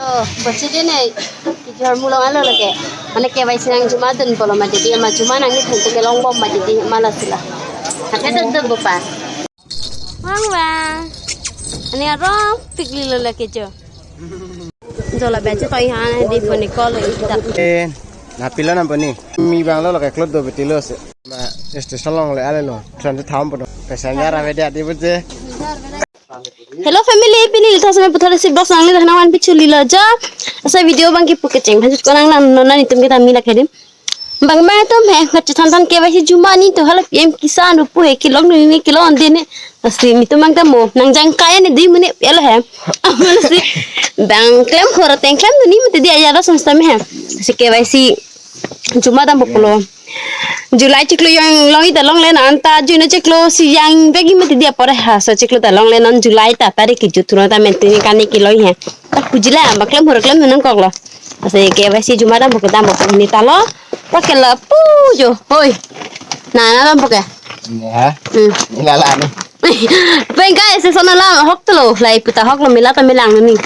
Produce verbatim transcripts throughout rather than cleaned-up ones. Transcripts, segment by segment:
Oh, bachili ne, kejor mulong alo lake. Mane K Y C nang juma dun polo mati di, ama juma nang ni thantu kelong bom mati di, mala sila. Hake dun dun bopa. Wang wang. Ani arong pikli lo lake jo. Jola bache toi han di phone call lo ita. Eh, na pilo na boni. Mi bang lo lake klot do beti lo se. Ma station along le ale lo. Tran tham pono. Passenger ave dia di buje. Hello family, pini Lita Seme puthot isi vlog nangli dah nawan pichuli lo jo. Asa video bang kipu kecheng. Hanjut konang lang nona nitum kita mila kedim. Bang bang tum he, ngat chethan than K Y C juma ni tu hala P M Kisan rupu he kilong nu mi kilong de ne. Asi nitum bang tamo, nang jang kaya ne di mene elo he. Amal si bang klem khora teng klem ni mete di aya da samsta me he. Si K Y C juma dam populo. July chiklo yang long ita long le na anta June chiklo si yang begi mete di apore ha so chiklo ta long le non July ta tarik ki jutro ta mete ni kani ki long he. Ta pujila bang klem khora klem nang koklo. Ase K Y C juma dam buke dam buke ni talo. Pakai la pu jo. Hoi. Na na dam buke. Ya. Hmm. Lala ni. Peng guys, sana la hok telo. Lai puta hok lo mila ta milang ni.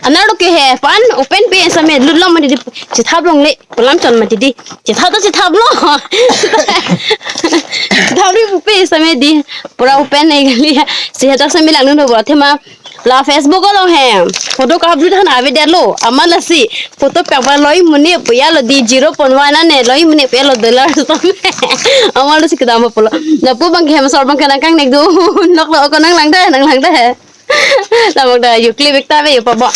Anar lo ke he pan open pe same lut lo mati di. Chethap long le. Pulam chon mati di. Chethap to chethap lo. Chethap ri pe same di. Pura open ne kali. Sehat same lang nu bo thema. La Facebook along he photo ka-upload han ave det lo, amal asi photo pek ba loi mune puya lo di zero point one ane loi mune puya lo dollar stom. Amal asi kedam pulo. Lapu bang hem sor bang kenang kang nek do. Nok lo ko nang lang de nang lang de. Lamok da yu clip ekta ve yu pabo.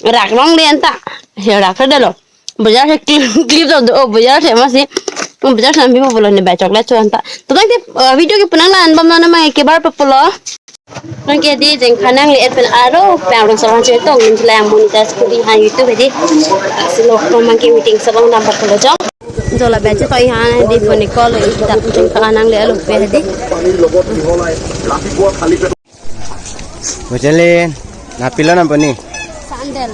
Rak long de anta. He rak de lo. Bajar he clip clip do do bajar he masi. Bajar sambi mo pulo ne ba chocolate so anta. To tang te video ke punang lan bam na ma ke bar pa pulo. Nang ke di jeng khanang le pen aro pang rong sarang che tong min lang monetize kuri ha YouTube di. Silo ko mang ke meeting sabang nam pa pulo jo. Jola bache toi han di phone call ita jeng khanang le alo pe di. Bachili, na pilo na boni? Sandal.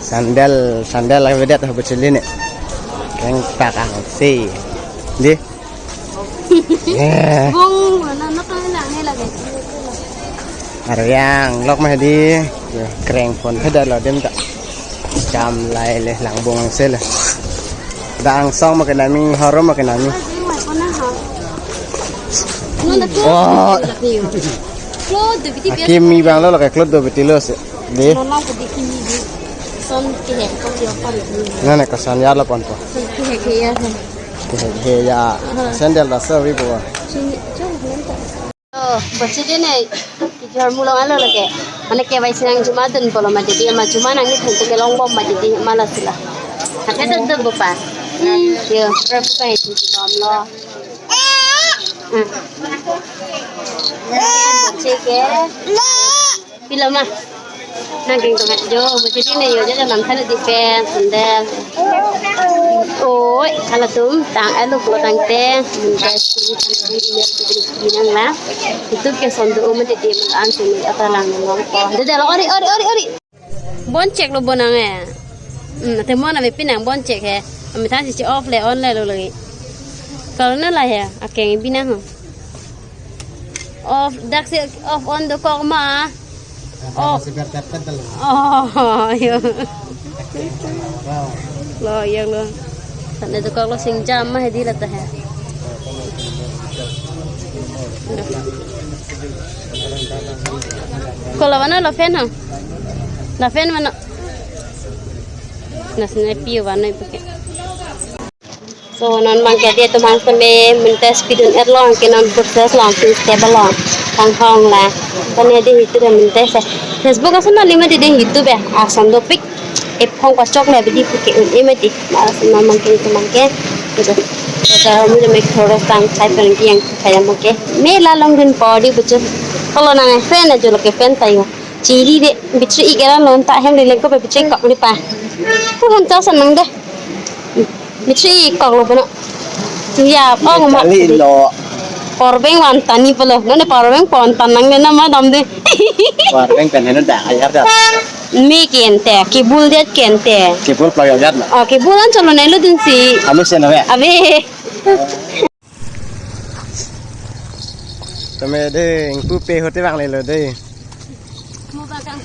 Sandal, sandal lagi vedet bachili ne. Keng tak ang si. Di. Eh. Bung, na na kang lang he lagi. Aryang, lok mah di. Kreng phone pheda lo dem ta. Jam lai le lang bung ang se le. Da angsong ma kenami, horo ma kenami. Oh. Klot do biti biar. Akim mi bang lo lo ke klot do biti lo se. De. Nona ko di kimi di. Son ke he ko ti apa ni. Na na ko son ya lo pon po. Son ke he ke ya he. Ke he ke ya. Aha. Sandal da so ri bo. Sini, jom nanti. Oh, bachili ne, kejor mulong alo lake. Mane K Y C nang juma dun polo mati di, ama juma nang ni thantu kelong bom mati di, mala sila. Hake dun dun bopa. Hmm, yo, berapa itu bom lo. Hmm. Cek ya. Pilo ma. Nang keng tong jo, bachili ne yo jo nam thana di pen sandal. Oi, halatum tang alo pulo tangte, minta sini kan di email di di nang la. Itu ke son do mati di man an sini ata lang nang ko. Dede lo ori ori ori ori. Bon chek lo bonang eh. Hmm, te mon ave pinang bon chek he. Ami than si off le on le lo lagi. Kalau na la he, akeng binang ho. Off, dak si off on dokok ma. Off. Si ber tep tep dal. Oh, yo. Lo, yo lo. Tane dokok lo sing jam ma he di lata he. Kola mana lo fan ha? La fan mana? Na sine piu mana ipuke. So non bang ke dia teman seme minta speed un erlong ke non process long si step along tang hong la. Kan ya dia itu dia minta se Facebook asan na lima dia YouTube ya asan dopik. Ep hong pasok le bidi puke un ema di. Ma asan non bang ke teman ke. Gitu. Kita mula make thoro tang sai pen yang saya make. Me la long din podi bucu. Kalau nang fan aja lo ke fan tayo. Chiri de bitri igera non ta hem le lengko pe bitri kok ni pa. Tu han ta san nang de. Mitsi kok lo bono. Tuya ong ma. Kali lo. Power bank van tani polo. None power bank pon tan nang nena ma dam de. Power bank pen heno da ayar da. Mi kente, kibul det kente. Kibul plo ayar na. Oh, kibul an cholo nelo din si. Anu se na ve. Ave. Tame de, ingpu pe hote bang le lo de. Mo ba kang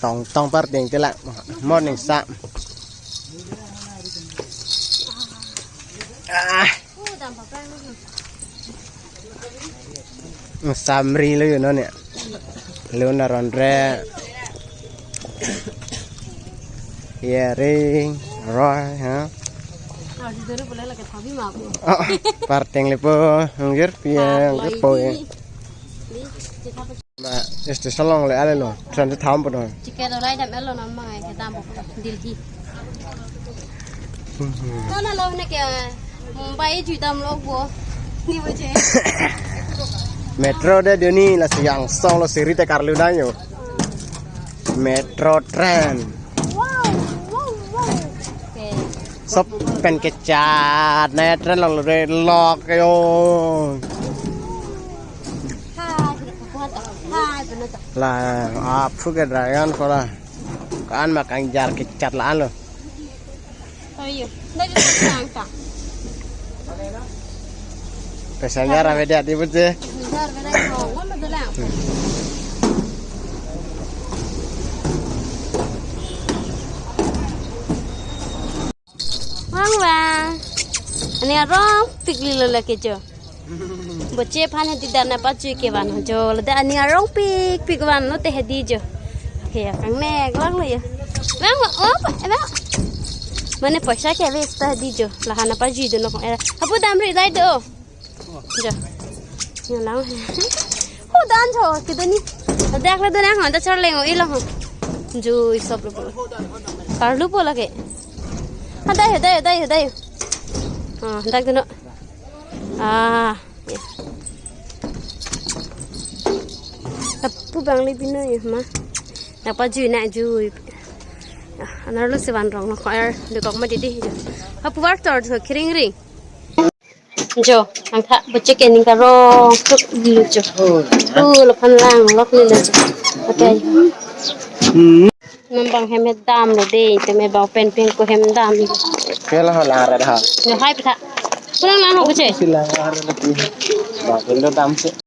Tong tong par ding tila. Morning sa. Ah. Samri lo yun ne. Lo na ron re. Ye ring roi ha. Ah, di dulu boleh lagi tapi mah aku. Oh, parteng lepo, anggir piang, Ah, anggir lagi. Po ya. Di, di, di, Ma, este salong le ale lo, tran te tham po no. Ticket olai dam elo nam mangai ke dam po Delhi. Hmm. Na na lo ne ke Mumbai jui dam lo bo. Ni boje. Metro de duni la siang song lo siri te karlu dang yo. Metro train. Wow, wow, wow. Okay. Sop pen kechat ne train long lo re lok yo. Hai, hai, hai, hai. La, aphu ke dragon kola. Kan ma kangjar kechat la lo. Ayo, dari sana ka. Passenger ave dia di buje. Dar bela ko, ngom belang. Wang wang. Ani arong pikli lo lake jo. Boche aphan hedi dan apa chui ke van jo. Lada ani arong pikpik van lo te hedi jo. Oke ya, kangnek lang lo ya. Bang, oh, bang. Mane poisa ke ave ta hedi jo. Lahan apa jui do no kong era. Apu damri dai do. Jo. Ya lang. Ho dan jo, kedo ni. Dak le do nang, da char leng o ilo ho. Jui sop lo. Karlu po lake. Ha, dai ho, dai ho, dai ho, dai ho. Ah, dak do no. Ah, ya. Apu bang le bino ya ma. Napa jui na jui. Ah, anar lo sevan rong no koer de kok ma didi. Apu var tor tho kring ring. Jo, ang tha boche ke ning karong tuk lo jo. Oh, lo phan lang lok lo jo. Okay. Hmm. Nang bang hem dam lo de, te me bang pen pen ko hem dam. Kela hala ara da. Ne hai pitha. Pulang lang ho boche. Sila ara lagi. Ba pen do dam se.